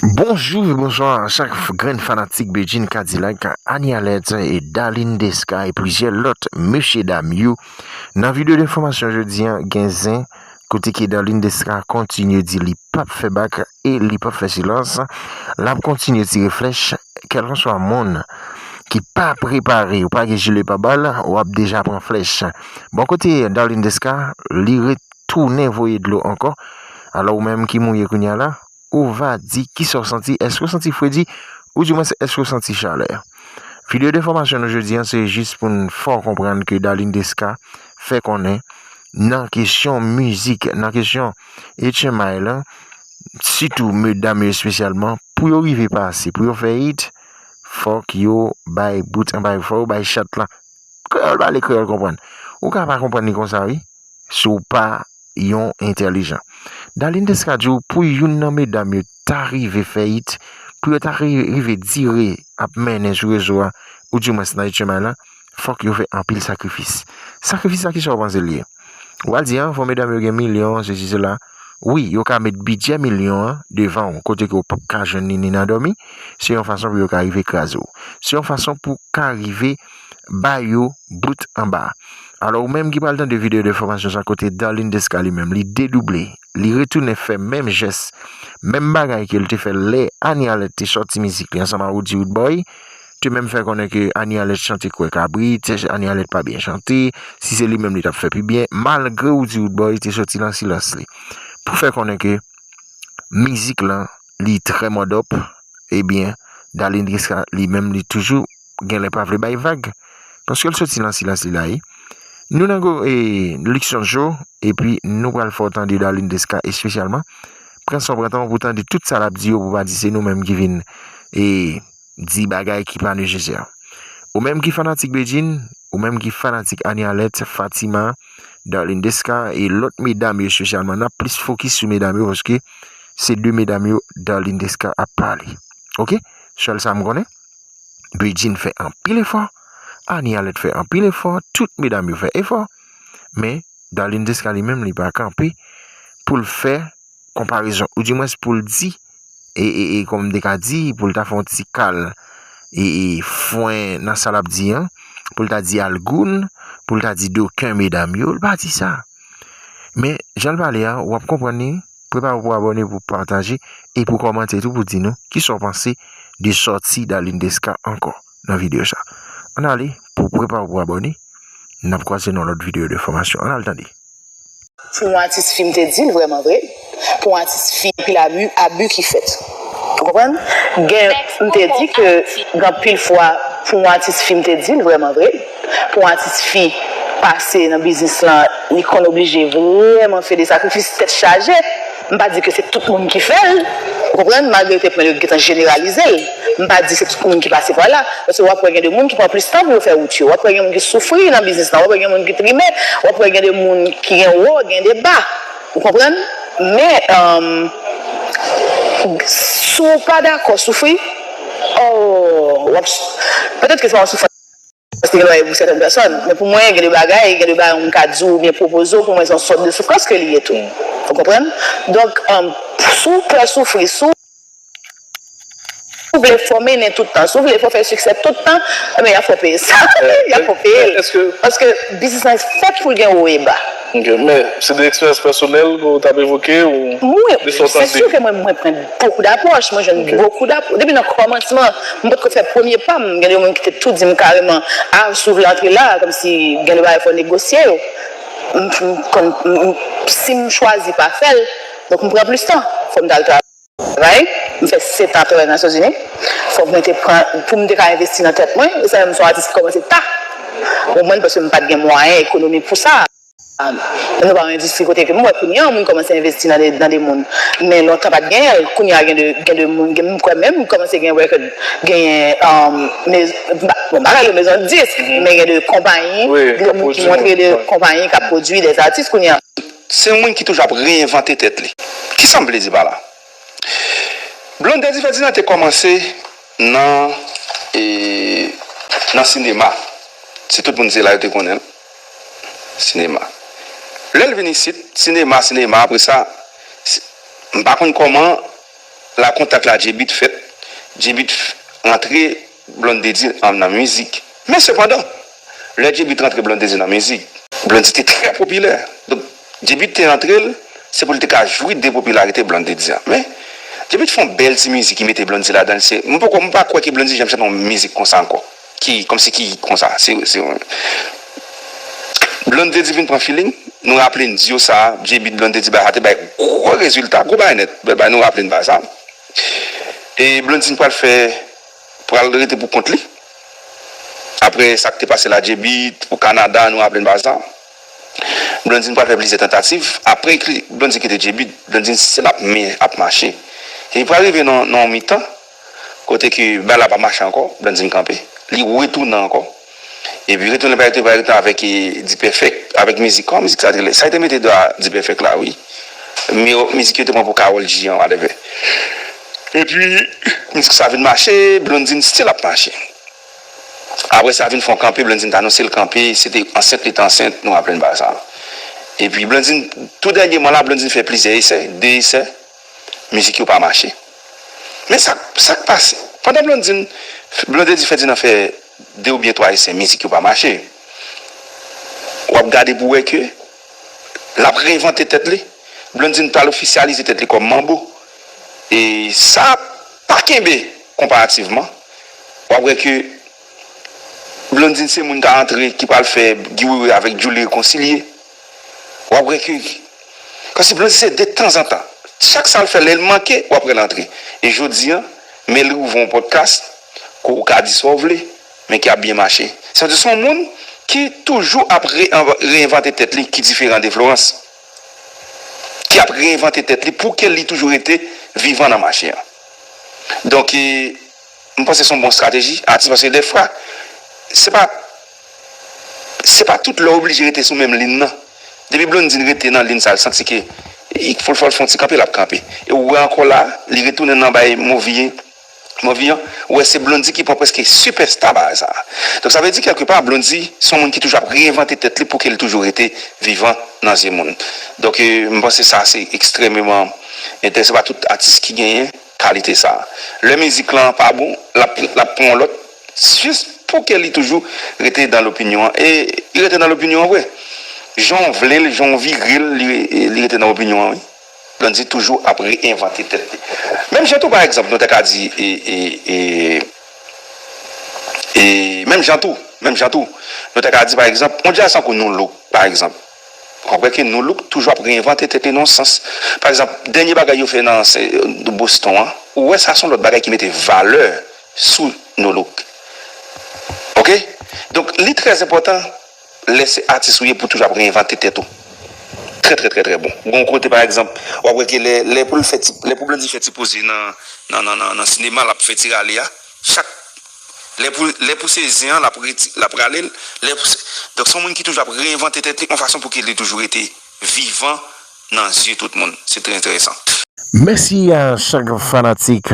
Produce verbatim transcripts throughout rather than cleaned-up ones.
Bonjou e bonswa a chak f- grenn fanatik Bedjine Kadilak, Annie Alerte e Darline Desca e plizyè lòt mesye dam yo. Nan videyo de enfòmasyon jodi a, gen zen kote ke Darline Desca kontinye di li p ap fè bak e li p ap fè silans. L ap kontinye tire flèch, kèlkanswa moun ki pa prepare, ou pa gen jile pa bal, w ap deja pran flèch. Bò kote Darline Desca, li retounen voye dlo ankò. Alò, ou menm ki mouye kounye a la, ou va di kisa w santi, èske w santi fredi, oudimwens èske w santi chalè. Videyo de enfòmasyon nou jodi a, se jis pou n fè w konprann ke Darline Desca fè konnen nan kesyon mizik, nan kesyon H M I lan, sitou medam yo espesyalman, pou yo rive pase, pou yo fè hit, fòk yo bay bout anba yo, fòk yo bay chat lan. Kreyòl pale, kreyòl konprann. Ou ka pa konprann li konsa, wi, si w pa yon entèlijan. Darline Desca di w pou youn nan medam yo ta rive fè hit, pou yo ta ri- rive dire ap mennen sou rezo a, oudimwens nan H M I lan, fòk yo fè anpil sakrifis. Sakrifis sa, kisa w panse l ye? W al di, an, fò medam yo gen milyon, sesi, sela. Wi, yo ka met bidjè milyon an devan w, kote ke w p ap ka jwenn li ni nan dòmi. Se yon fason pou yo ka rive kraze w. Se yon fason pou ka rive ba yo bout anba. Alò, ou menm ki pral tande videyo de enfòmasyon sa, kote Darline Desca li menm, li dedouble, li retounen fè menm jès, menm bagay ke l te fè lè Annie Alerte te sòti mizik li ansanm a Roody Roodboy, te menm fè konnen ke Annie Alerte chante kwè kabrit, Annie Alerte pa byen chante, si se li menm li t ap fè pi byen, malgre Roody Roodboy te sòti nan silans li. Pou fè konnen ke mizik lan, li trè mòdòp, ebyen, Darline Desca li menm li toujou genlè pa vle bay vag. Paske l soti nan silans li la, e. Nou nan go, e, Luxon Show, epi nou pral fè w tande Darline Desca espesyalman. Pran san w pran tan w pou tande tout sa l ap di yo, pou pa di se nou menm ki vin, e, di bagay ki pa nesesè. Ou menm ki fanatik Bedjine, ou menm ki fanatik Annie Alerte, Fatima, Darline Desca e lòt medam yo espesyalman, n ap plis fokis sou medam yo paske se de medam yo Darline Desca ap pale. Oke? Sèl sa m konnen, Bedjine fè anpil efò, Annie Alerte fè anpil efò, tout medam yo fè efò, men Darline Desca li menm li pa kanpe pou l fè konparezon, oudimwens pou l di, e, e, e kòm m te ka di, pou l ta fè yon ti kal, e, e fwen nan sa l ap di an, pou l ta di algoun, pou l ta di doken medam yo, l pa di sa. Men, jan l pale a, w ap konprann li, prepare w pou abòne, pou pataje, e pou kòmante tou, pou di nou kisa w panse de sòti Darline Desca ankò nan videyo sa. Ann ale, pou prepare w pou abòne, n ap kwaze nan lòt videyo de enfòmasyon. Ann al tande. Pou yon atis fi, m te di l vrèman vre, pou yon atis fi, anpil abi, abi ki fèt. Ou konprann? Gen, m te di ke gen anpil fwa, pou yon atis fi, m te di l vrèman vre, pou yon atis fi pase nan biznis lan, li konn oblije vrèman fè de sakrifis tèt chaje. M pa di ke se tout moun ki fè l, ou konprann? Malgre yo te pran l, yo gentan jeneralize l. M pa di se tout moun ki pase pa la. Paske w ap wè gen de moun ki pran plis tan pou yo fè wout yo. W ap wè gen moun ki soufri nan biznis lan. W ap wè gen moun ki trimen. W ap wè gen de moun ki gen wo, gen de ba. Ou konprann? Men, si w pa dakò soufri, oh, w ap. Petèt ke se pa yon soufrans ki gen bagay pou sèten pèsòn. Men pou mwen, gen de bagay, gen de bagay yon moun ka di w oubyen pwopoze w, pou mwen, se yon sòt de soufrans ke li ye tou. Ou konprann? Donk, si w pè soufri, si w vle fò mennen tout tan, si w vle fò fè siksè tout tan, enben, y a fò peye sa. Y a fò peye l. Paske biznis lan fèt pou l gen wo e ba. Ok, men se de eksperyans pèsonèl ke w t ap evoke ou de sa w tande? Wi, c'est sûr que mwen, mwen pran beaucoup d'approches, mwen jwenn beaucoup d'approches. Depi nan kòmansman, mwen potko fè premye pa m, gen de moun ki te tou di m kareman, ah, si w vle antre la, kòmsi gen de bagay fò negosye yo. M, m, konn, m, m, si m chwazi pa fè l, donk m pran plis tan, fò m t al travay. M fè sèt an travay nan Nasyonzini. Fòk mwen te pran, pou m te ka envesti nan tèt mwen, e sa menm se yon atis ki kòmanse ta. Ou konprann, paske m pa t gen mwayen ekonomik pou sa. Nou pa yon endistri kote ke m wè kounye a moun kòmanse envesti nan de, nan de moun. Men lontan pa t genyen l. Kounye a gen de, gen de moun, gen, m kwè menm kòmanse gen record, genyen, um, mez, m pa, bon, m pa rele mezon disk, men gen de konpayi, de moun ki montre de konpayi k ap pwodui de atis kounye a. Se yon moun ki toujou ap reyevante tèt li. Kisa m vle di pa la? Blondedy Ferdinand te kòmanse nan, e, nan sinema. Si tout moun se la yo te konnen l. Sinema. Lè l vin isit, sinema, sinema, apre sa, si, m pa konn kòman la kontak la J-Beat fèt, J-Beat antre Blondedy nan mizik. Men sepandan, lè J-Beat antre Blondedy nan mizik, Blondedy te trè popilè. Donk, J-Beat te antre l, se pou l te ka jwi de popilarite Blondedy a. Men, J-Beat fè yon bèl ti mizik, li mete Blondedy ladan l. Se, mwen poko, mwen pa kwè ke Blondedy janm chante yon mizik konsa ankò. Ki, kòmsi ki konsa. Se, se, Blondedy vin pran feeling, nou raple n diyo sa, J-Beat Blondedy bay, sa te bay gwo rezilta, gwo bay nèt. Bèl bay, nou raple n bay sa. E Blondedy pral fè, pral rete pou kont li. Apre sa k te pase la J-Beat, pou Kanada, nou raple n bay sa. Blondedy pral fè plizyè tantativ. Apre ki Blondedy kite J-Beat, Blondedy still ap men, ap mache. E li pral rive nan, nan yon mitan, kote ke bagay la pa mache ankò, Blondedy kanpe. Li retounen ankò. Epi retounen pa rete, pa rete avèk, eh, D-Perfect, avèk mizik, kòman mizik sa te rele? Sa te mete dwa D-Perfect la, wi. Men mizik yo te pran pou Karol G an, whatever. Epi, mizik sa vin mache, Blondedy still ap mache. Apre sa vin fè yon kanpe, Blondedy t anonse l kanpe, se te ansent li te ansent, nou raple n bagay sa. Epi Blondedy, tou dènyèman la, Blondedy fè plizyè esè, de esè, mizik yo pa mache. Men sa, sa k pase? Pandan Blondedy, Blondedy Ferdinand fè de oubyen twa esè, mizik yo pa mache, w ap gade pou wè ke l ap reyvante tèt li. Blondedy pral ofisyalize tèt li kòm manbo. E sa pa kenbe konparativman. W ap wè ke Blondedy se moun ka antre, ki pral fè Guy Wewe avèk Djouly rekonsilye. W ap wè ke, paske Blondedy se de tanzantan. Chak sa l fè, lè l manke, w ap wè l antre. E jodi a, men li ouvri yon podcast, ke w ka di sa w vle, men ki ap byen mache. Sa vle di se yon moun ki toujou ap re-, reyvante tèt li, ki diferan de Florence. Ki ap reyvante tèt li pou ke li toujou rete vivan nan mache an. Donk, e, m panse se yon bon estrateji, atis, paske dèfwa, se pa, se pa tout lè w oblije rete sou menm liy nan. Depi Blondedy rete nan liy sa, l santi ke, e, fò l fè yon ti kanpe, l ap kanpe. E w wè ankò la, li retounen nan bay Movi, Movi an, ou wè se Blondedy ki pran prèske sipèsta bagay sa. Donk, sa vle di, kèlkepa, Blondedy se yon moun ki toujou ap reyvante tèt li pou ke li toujou rete vivan nan zye moun. Donk, e, m panse sa se ekstrèmeman enterese. Se pa tout atis ki genyen kalite sa. Lè mizik lan pa bon, l ap, l ap pran yon lòt, jis pou ke li toujou rete nan lopinyon an. E li rete nan lopinyon an vre. Jan w vle l, jan w vire l, li, li rete nan opinyon an, wi. Blondedy toujou ap reyvante tèt li. Menm jan tou, pa egzanp, nou ta ka di, e, e, e, e, menm jan tou, menm jan tou, nou ta ka di, pa egzanp, yon djaz tankou Nou Look, pa egzanp. W ap wè ke Nou Look toujou ap reyvante tèt li nan yon sans. Pa egzanp, dènye bagay yo fè nan se, Boston an, ou wè sa se yon lòt bagay ki mete valè sou Nou Look. Oke? Donk, li trè enpòtan lè se atis ou ye pou toujou ap reyvante tèt ou. Trè, trè, trè, trè bon. Gon kote, pa egzanp, w ap wè ke lè, lè pou l fè ti, lè pou Blondedy fè ti poze nan, nan, nan, nan, nan sinema, l ap fè ti rale a. Chak Lè pou, lè pou se zen an, l ap reti-, l ap rale l. Lè pou se, donk, se yon moun ki toujou ap reyvante tèt li yon fason pou ke li toujou rete vivan nan zye tout moun. Se trè enteresan. Mèsi a chak fanatik,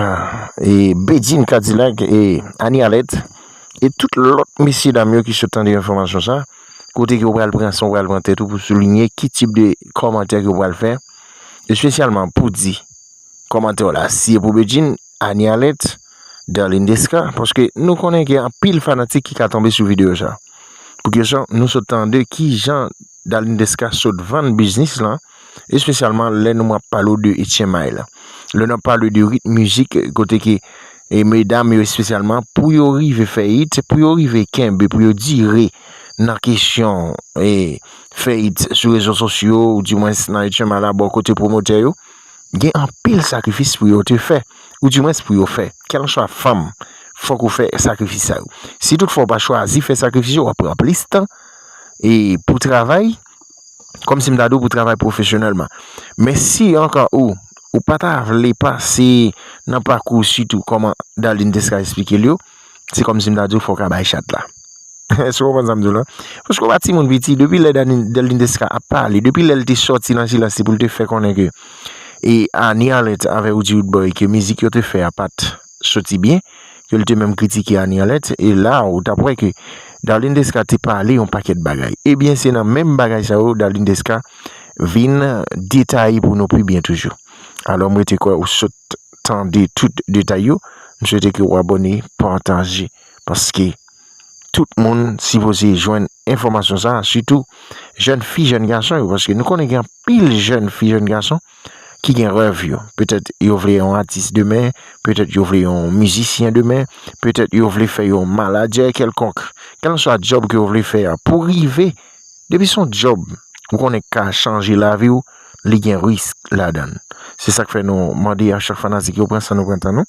e, Bedjine Cadillac e Annie Alerte e tout lòt mesye dam yo ki sot tande enfòmasyon sa, kote ke w pral pran san w, pral pran tèt ou pou soulinye ki tip de kòmantè ke w pral fè, espesyalman pou di kòmantè w la, si e pou Bedjine, Annie Alerte, Darline Desca, paske nou konnen gen anpil fanatik ki ka tonbe sou videyo sa. Pou kesyon, nou sot tande kijan Darline Desca sot vann biznis lan, espesyalman lè nou ap pale w de Etchen May la. Lè n ap pale w de rit mizik, kote ke, e, medam yo espesyalman, pou yo rive fè it, pou yo rive kenbe, pou yo dire nan kesyon, e, fè it sou rezo sosyo, ou dimwens nan Etchen May la, bò kote pwomotè yo, gen anpil sakrifis pou yo te fè, ou dimwens pou yo fè. Kèlkanswa fanm, fòk ou fè sakrifis sa yo. Si toutfwa w pa chwazi fè sakrifis yo, w ap pran plis tan e pou travay, kòmsi m ta di w pou travay pwofesyonèlman. Men si anka ou, ou pa ta vle pase nan pakou, sitou kòman Darline Desca esplike l yo, se kòmsi m ta di w fòk w ka bay chat la. Èske w konprann sa m di w la? Paske w pa timoun piti, depi lè Darline, Darline Desca ap pale, depi lè l te sòti nan silans li pou l te fè konnen ke, e, Annie Alerte avè Roody Roodboy, ke mizik yo te fè a pa t soti byen, ke l te menm kritike Annie Alerte, e la, ou t ap wè ke Darline Desca te pale yon pakèt bagay. Ebyen, se nan menm bagay sa yo, Darline Desca vin detaye pou nou pi byen toujou. Alò, m rete kwè ou sot tande tout detay yo, m swete ke w abòne, pataje, paske tout moun sipoze jwenn enfòmasyon sa, sitou jèn fi, jèn gason yo, paske nou konnen gen anpil jèn fi, jèn gason ki gen rèv yo. Petèt yo vle yon atis demen, petèt yo vle yon mizisyen demen, petèt yo vle fè yon manadjè kèlkonk. Kèlkanswa djòb ke yo vle fè a, pou rive, depi se yon djòb ou konnen k ka chanje lavi w, li gen risk ladan l. Se sa k fè nou mande a chak fanatik yo pran san nou pran tan nou,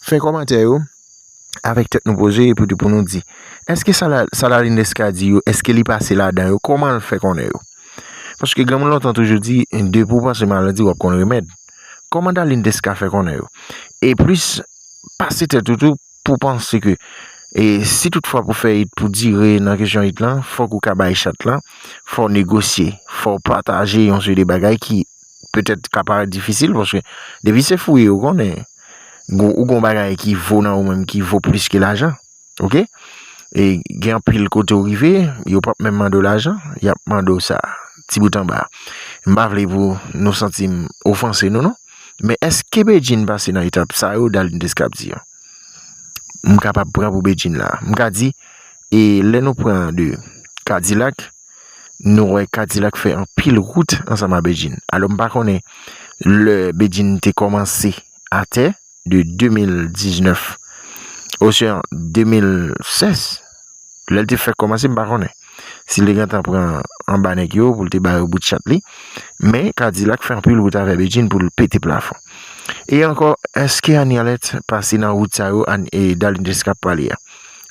fè kòmantè yo avèk tèt nou poze epi tou pou nou di, èske sa la, sa Darline Desca di yo, èske li pase ladan yo? Kòman l fè konnen yo? Paske granmoun lontan toujou di, depi w panse maladi, w ap konn remèd. Kòman Darline Desca fè konnen yo? E plis, pase tèt ou tou pou panse ke, e si toutfwa pou fè it pou dire nan kesyon it lan, fòk ou ka bay chat lan, fò w negosye, fò w pataje yon seri de bagay ki petèt ka parèt difisil, paske depi se fouye, ou konnen, gon- ou gon bagay ki vo nan ou menm, ki vo plis ke lajan. Oke? E gen anpil kote w rive, yo p ap menm mande w lajan, y ap mande w sa, ti bout anba. M pa vle pou nou santi m ofanse nou, non. Men èske Bedjine pase nan etap sa yo Darline Desca ap di yo? M kapab pran pou Bedjine la. M ka di, e lè nou pran de Kadilak, nou wè Kadilak fè anpil wout ansanm ak Bedjine. Alò, m pa konnen lè Bedjine te kòmanse atè de de mil diznèf, oswa de mil sèz, lè l te fèk kòmanse, m pa konnen si l te gentan pran anba nèg yo pou l te ba yo bout chat li. Men Kadilak fè anpil wout avè Bedjine pou l pete plafon. E ankò, èske Annie Alerte pase nan wout sa yo, An- e Darline Desca ap pale a?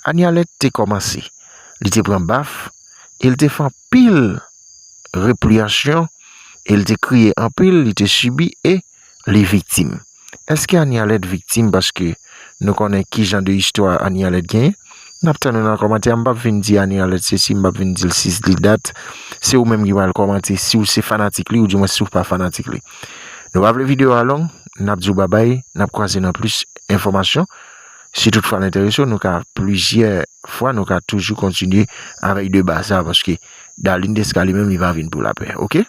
Annie Alerte te kòmanse. Li te pran baf, e l te fè anpil repriyasyon, e l te kriye anpil, li te sibi, e li viktim. Èske Annie Alerte viktim paske nou konnen ki jan de istwa Annie Alerte genyen? N ap tann nou nan kòmantè, m p ap vin di Annie Alerte sesi, m p ap vin di l sis li dat. Se ou menm ki pral kòmante si w se fanatik li, oudimwen si w pa fanatik li. Nou pa vle videyo a long, n ap di w babay, n ap kwaze nan plis enfòmasyon. Si toutfwa l enterese w, nou ka plizyè fwa, nou ka toujou kontinye avèk deba sa, paske Darline Desca li menm, li pa vin pou lapè, oke?